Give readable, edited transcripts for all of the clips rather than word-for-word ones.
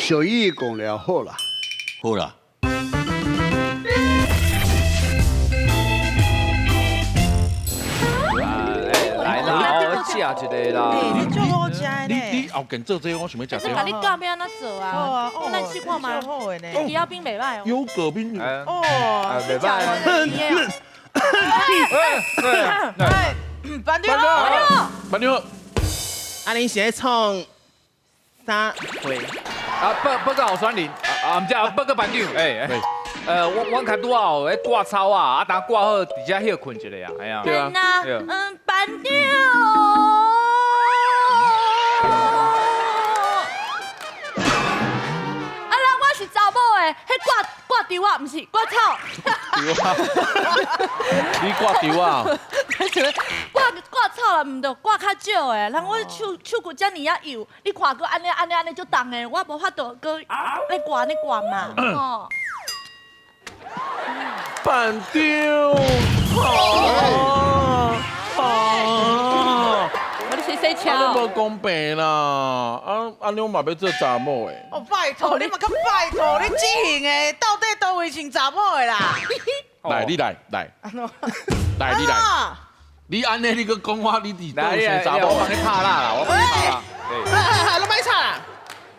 小姨講了好啦，好啦。來啦，我食一個啦。欸，你足好食的呢。你後間做這個，我想欲食這個。你教欲按怎做啊？咱試看覓。好的呢。魚仔冰袂䆀哦。優格冰。哦，袂䆀。哎，班長好。班長好。啊，恁是咧創啥貨？啊，報告候選人，啊，毋是啊，報告班長，欸，我較拄仔咧掛草啊，啊，等掛好，佇遮歇睏一下啊，哎呀。對啊。嗯，班長。啊啦，我是查某的，彼掛掛吊啊，毋是掛草。吊啊！你掛吊啊？掛掛草啦，毋對，掛較少的。人我手骨遮爾仔幼，你看閣按呢按呢按呢足重的，我無法度閣咧掛咧掛嘛，吼。班長，啊啊！我咧洗洗車。你無公平啦！啊，按呢我嘛欲做查某的。哦，拜託你嘛，較拜託你畸形的，到底佗位像查某的啦？來，你來，來，來，你來。你按呢，你閣講我，你佇佗位像查某？我幫你拍啦啦，我幫你拍啦。哈哈，攏莫吵啦！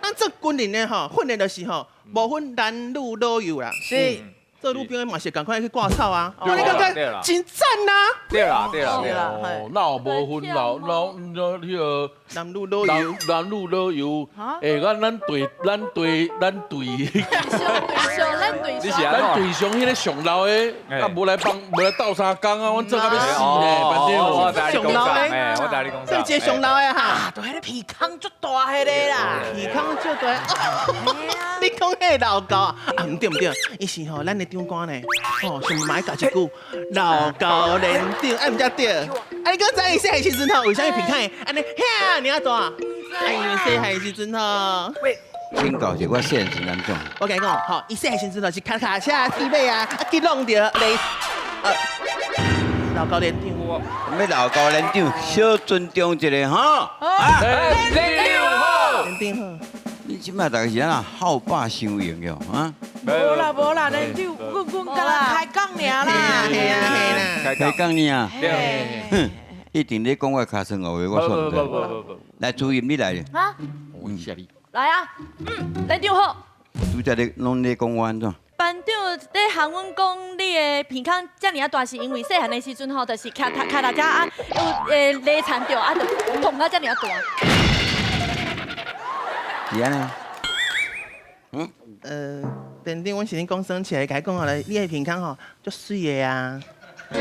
咱做軍人的吼，訓練就是吼，無分男女老幼啦。是。做女兵的嘛是仝款去掛草啊，你感覺真讚啊！對啦對啦對啦，哦，哪有無分老老老彼個男女老幼，男女老幼，欸，咱隊咱隊咱隊，咱隊上彼個上老的，啊，無來幫無來鬥相共啊，阮做甲欲死咧，班長。上老的，我知你講啥。這個上老的哈，就彼個鼻孔足大彼個啦，鼻孔足大。你講彼個老高啊？啊，毋對毋對，伊是吼咱的長官呢，哦，想嘛愛教一句老高連長，啊毋才對。啊，你閣知伊細漢時陣吼，為啥物鼻孔會按呢遐爾大？啊，因為細漢時陣吼。請教者，我細漢時按怎？我共你講，吼，伊細漢時陣就是騎跤車鐵馬啊，啊去弄著雷，老高連長。欲老高連長，小尊重一下哈。啊，連長好。連長好。你這擺逐个是按怎好霸傷用哟？啊？無啦無啦，連長，阮敢若開講爾啦。嘿啊嘿啦。開講爾。哼，一定咧講我尻川話，我煞毋知。來，主任你來。啊？我謝你。來啊，嗯，連長好。拄才咧攏咧講我按怎？班長咧向阮講，你的鼻孔遮爾仔大，是因為細漢的時陣吼，就是騎腳踏車啊，有勒殘著啊，就膨甲遮爾仔大。是按呢？嗯？連長，阮是咧講耍起來，共伊講吼，你的鼻孔吼足媠的啊。媠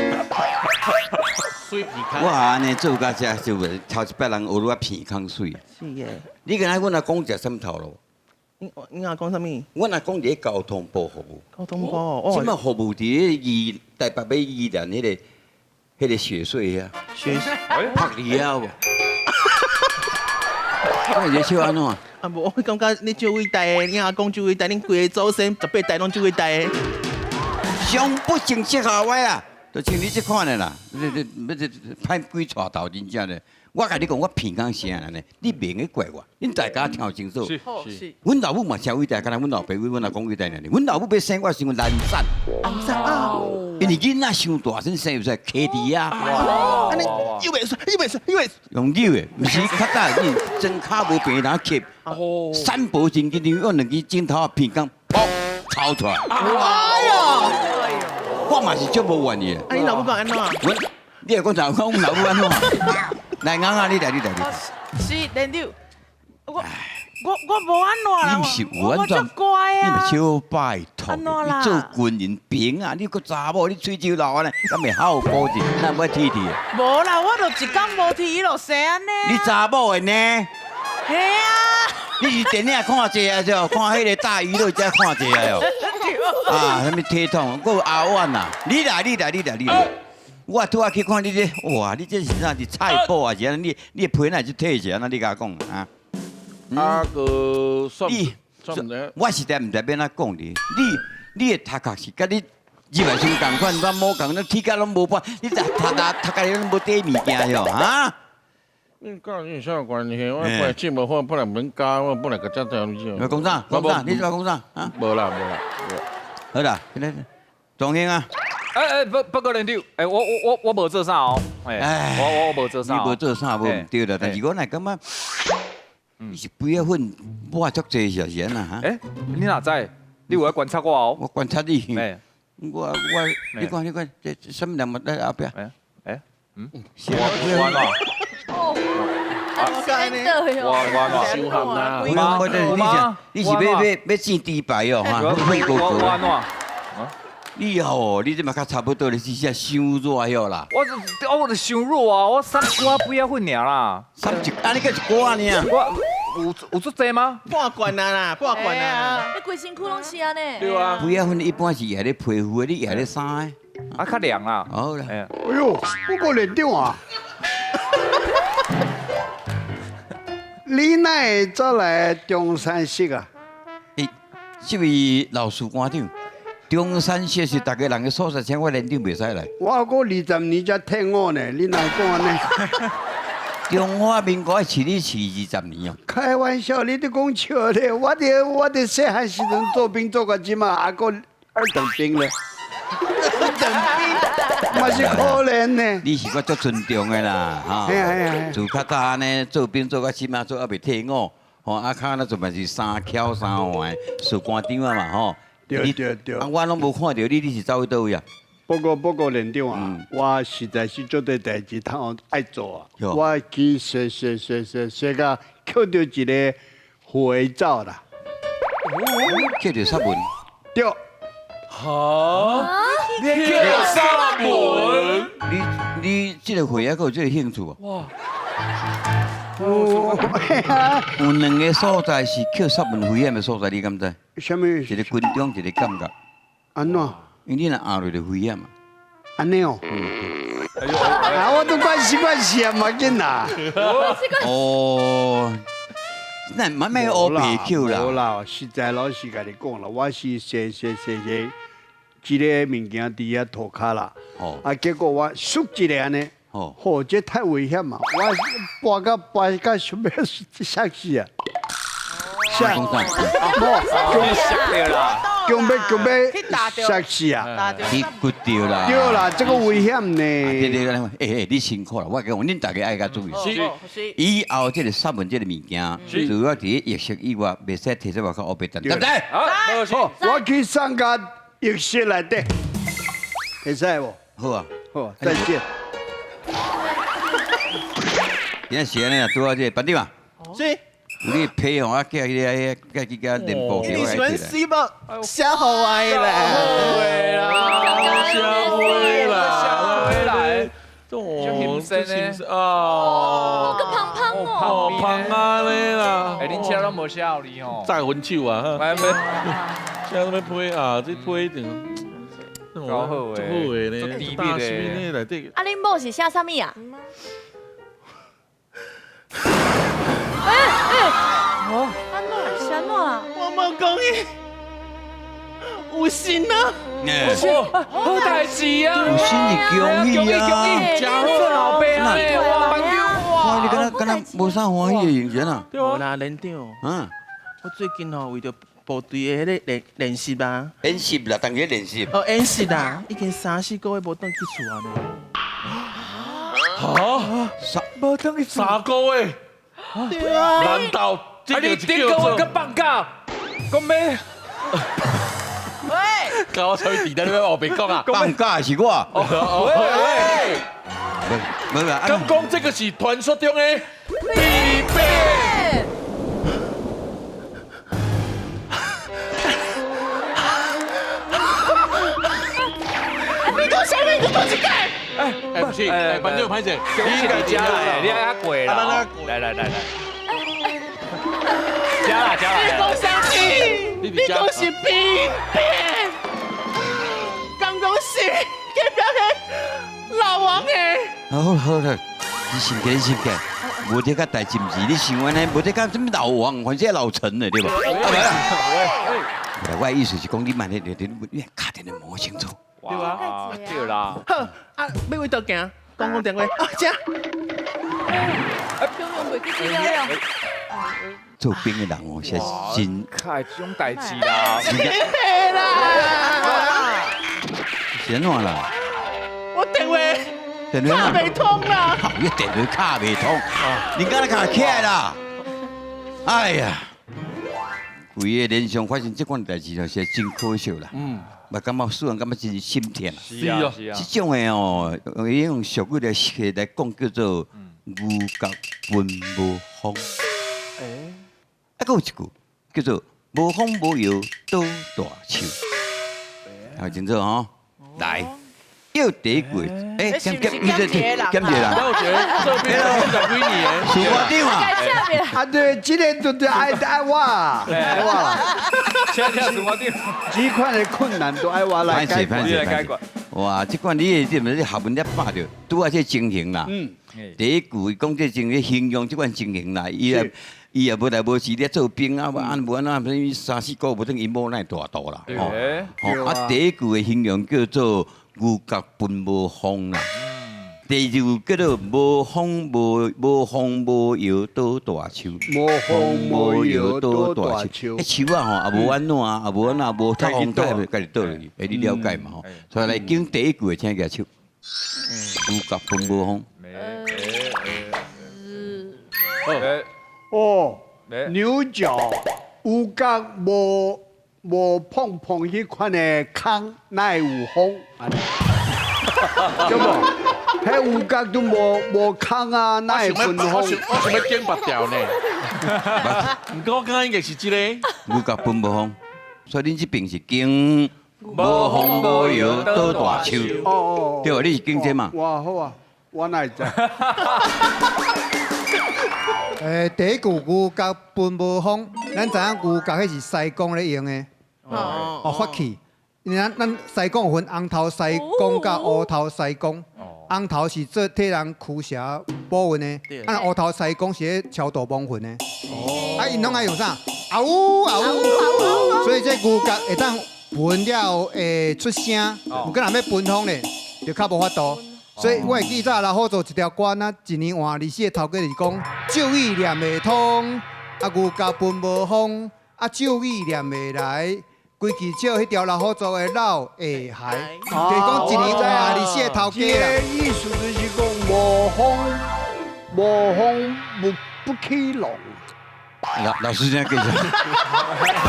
鼻孔。我按呢做甲遮就袂頭一擺人學我鼻孔媠。是的。你敢若阮若講一啥物頭路？你若講啥物？阮若講佇咧交通部服務。交通部哦。這擺服務佇咧宜台北欲宜蘭彼個雪隧遐。雪隧。拍你啊有無？我是笑按怎？啊無，我感覺你足偉大的，你阿公足偉大，恁規個祖先18代攏足偉大的。上不正適合我啦，就像你這款的啦，你你你這歹鬼帶頭真正的。我共你講，我鼻孔是按呢，你袂用怪我，恁大家聽清楚。是是。阮老母嘛誠偉大，敢若阮老爸為阮阿公偉大爾。阮老母欲生我是因為難產。難產啊！因為囡仔傷大，先生袂出來，卡佇遐。按呢又袂出，又袂出，又袂。用扭的，毋是較早你裝跤無病人吸。哦。三寶真緊張，用兩支指頭仔鼻孔，噗，抽出來。哎喲！我嘛是足無願意的。啊，你老母講按怎？阮，你會講啥？講阮老母按怎？來，尪仔，你來，你來，你來。是連長，我無按怎啦，你毋是有按怎？我足乖啊。你嘛小拜託，你做軍人兵啊，你閣查某，你喙舌老按呢，敢會好保證？咱欲剃剃？無啦，我就一工無剃，伊就生按呢。你查某的呢？嘿啊！你是電影看濟啊？對，看彼個大娛樂才看濟啊？喲。啊，啥物體統？閣有阿婉啊！你來，你來，你來，你來。我拄仔去看你這，哇！你這是啥？是菜脯還是按呢？你的皮哪是退者？按呢你共我講啊？啊個算，你算毋知。我實在毋知欲按怎講你。你的頭殼是佮你入來時仝款，咱某仝，咱鐵甲攏無半，你讀讀讀讀甲攏無底物件喲，啊？你佮你有啥关系？我关系无好，本来免加，我本来个这样子。你讲啥？讲啥？你在讲啥？啊？无啦无啦。好啦，庄兄啊。哎哎，不过连长，哎，我无做啥哦，哎，我无做啥，你无做啥无毋对啦，但是我若感觉，你是肥仔粉抹足济是是按怎哈？哎，你哪知？你有爱观察我哦？我观察你，哎，我，你看你看，这啥物人嘛在后壁？哎哎，嗯，我我哦，我我收行啦，我你是欲煎猪排哦？哈，我我怎？你哦，你这嘛较差不多，你是只伤热晓啦。我我就伤热啊，我三寡肥仔粉尔啦。三一，啊你阁一寡尔？我有足济吗？半罐啊啦，半罐啊。你规身躯拢是按呢？对啊。肥仔粉一般是压咧皮肤的，你压咧衫的。啊，较凉啦。好啦。哎呦，不过连长啊，你哪会走来中山室啊？欸，这位老士官长。中山室是大家人的所在，请我连长袂使来。我阁20年才退伍呢，你哪讲按呢？中华民国饲你饲20年哦。开玩笑，你咧讲笑咧？我伫细汉时阵做兵做到这马，还阁二等兵咧。二等兵，嘛是可怜呢。你是我足尊重的啦，哈。自较早按呢做兵做到这马，做犹未退伍，吼啊，较那阵嘛是三翘三横士官长啊嘛，吼。对对对，啊，我拢无看著你，你是走去佗位啊？不过连长啊，我实在是足济代志通爱做啊。我去踅踅踅踅踅到捡著一个肥皂啦。捡著啥文？对。哈？你捡啥文？你这个会还阁有这个兴趣啊？哇！有两个所在是捡杀文危险的所在，你敢知？啥物？一个军中，一个监狱。按怎？因为你若压落就危险嘛。按呢哦。啊，我都关习惯势啊，嘛紧啦。哦，那慢慢乌白捡啦。无啦，实在老实共你讲啦，我是踅踅踅踅，这个物件伫遐涂跤啦。哦。啊，结果我缩一个按呢。哦，这太危险嘛！我跋到跋到想欲摔死啊！摔，无，摔著啦！强欲强欲摔死啊！去骨著啦！对啦，这个危险呢。对对对，欸欸，你辛苦啦！我讲，恁大家爱较注意。是。以后这个杀文这个物件，除了伫浴室以外，袂使提出外口乌白等，对不对？好，我去上个浴室内底，会使无？好啊，好，再见。今仔是按呢啊，拄好这个班长啊，是。有你批吼啊，寄迄个寄去甲连部你喜欢西宝瞎好歪啦，瞎会啦，瞎会啦，哦，这心哦，个胖胖哦，胖啊咧啦，哎，恁车拢无写予你吼，再分手啊，没没，车拢欲批啊，这批定。够好的，好的呢，大的内底。啊，恁某是写啥物啊？哎哎，安怎是按怎啦？我无讲伊有心啊，好代志啊！有心是恭喜啊，真好老爸啊！哇，班长哇，你敢若敢若无啥欢喜的形象啊？无啦，连长。嗯，我最近吼为著部队的彼个练习啊，演习啦，当日练习。哦，演习啦，已经三四个月无转去厝啊呢。哈？无转去3个月？对啊。难道啊你顶个月阁放假，讲欲？喂，搞我出去伫咧，你欲乌白讲啊？放假是我。喂喂。无无，敢讲这个是传说中的必备。你讲啥物？你讲一摆。哎，不是，哎，班长歹势，你来加啦，你爱过啦，来来来来，加啦加啦。你讲啥物？你讲是兵变，敢讲是隔壁个老王的。好了好了，你先起，你先起，无这个代志毋是你想按呢，无这个什么老王，反正老陈的对无？啊，无啦。我的意思是讲，你慢咧，你敲电话问我清楚。对啊，对啦。好，啊，欲为佗行？公共电话，啊，遮。形容袂記了了。做兵的人哦，是真看這種代誌啦。嘿啦，是按怎啦？我電話電話敲袂通啦。好，你電話敲袂通，你敢若敲起來啦？哎呀，規個連上發生這款代誌，就是真可惜啦。嘛感覺雖然感覺真心疼。是啊是啊。這種的哦，用俗語來來講，叫做牛角分無風。啊，閣有一句叫做無風無搖倒大樹。好清楚吼，來，又第一句，哎，減減減減一個人，我覺得這邊十幾年，士官長啊，啊對，這個就愛愛我，愛我啦，請請士官長，這款的困難都愛我來解決，你來解決。哇，這款你的這毋是學問咧拍著，拄仔這情形啦。第一句講這情形，形容這款情形啦，伊也伊也無代無誌咧做兵啊，按無按怎，三四個月無轉𪜶某哪會大肚啦？吼，啊，第一句的形容叫做牛角分無風啦。第二句叫做無風無無風無搖倒大樹。無風無搖倒大樹。彼樹仔吼，也無按怎，也無按怎，無透風，家己倒落去，欸，你了解嘛吼？所以來講第一句的，請舉手。牛角分無風。哦，牛角有角無無碰碰彼款的空，哪會有風？對無？彼有角都無無空啊，哪會分風？我想欲剪別條呢。毋過我感覺應該是這個。牛角分無風，所以恁這邊是經無風無搖倒大樹。哦哦，對，你是經這嘛？哇好啊，我哪會知？第一句牛角分無風，咱知影牛角彼是師公咧用的，哦，法器。因為咱咱師公有分紅頭師公佮烏頭師公，紅頭是做替人驅邪保運的，啊，烏頭師公是咧超度亡魂的。啊，𪜶攏愛用啥？嗷嗚嗷嗚，所以這牛角會當聞了後會出聲，毋過若欲分風咧，就較無法度。所以我會記早老虎做一條歌，那一年換24個頭家就是講咒語念袂通，啊牛角分無風，啊咒語念袂來，規氣笑彼條老虎做的老會害，就是講一年換24個頭家啦。這個意思就是講無風無風不不起浪。老老師這樣繼續。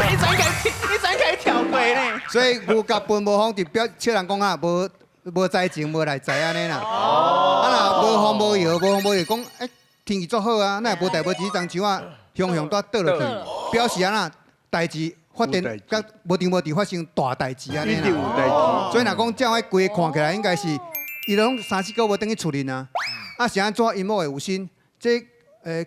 你怎開你怎開跳過咧？所以牛角分無風，就表笑人講啊，無。無才情無內在按呢啦，啊若無風無搖，無風無搖，講欸天氣足好啊，哪會無代無誌這欉樹仔雄雄拄倒落去，表示按怎代誌發展佮無定無佇發生大代誌按呢啦。一定有代誌。所以若講這樣規個看起來應該是，伊攏三四個月無轉去厝裡啊，啊是按怎𪜶某會有心？這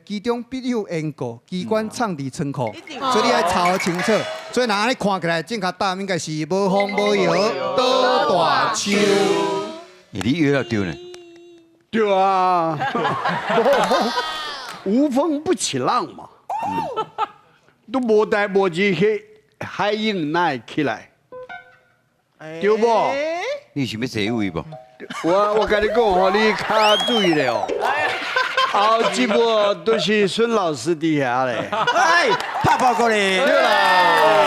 其中必有緣故，機關藏佇倉庫，所以你愛查清楚。所以若按呢看起來，正確答案應該是無風無搖倒大樹。你約了對呢？對啊，無風不起浪嘛。都無代無誌去海湧哪會起來？對無？你想欲坐位無？我我共你講吼，你較注意咧哦。後一步都是孫老師佇遐咧。哎，拍報告咧。對啦。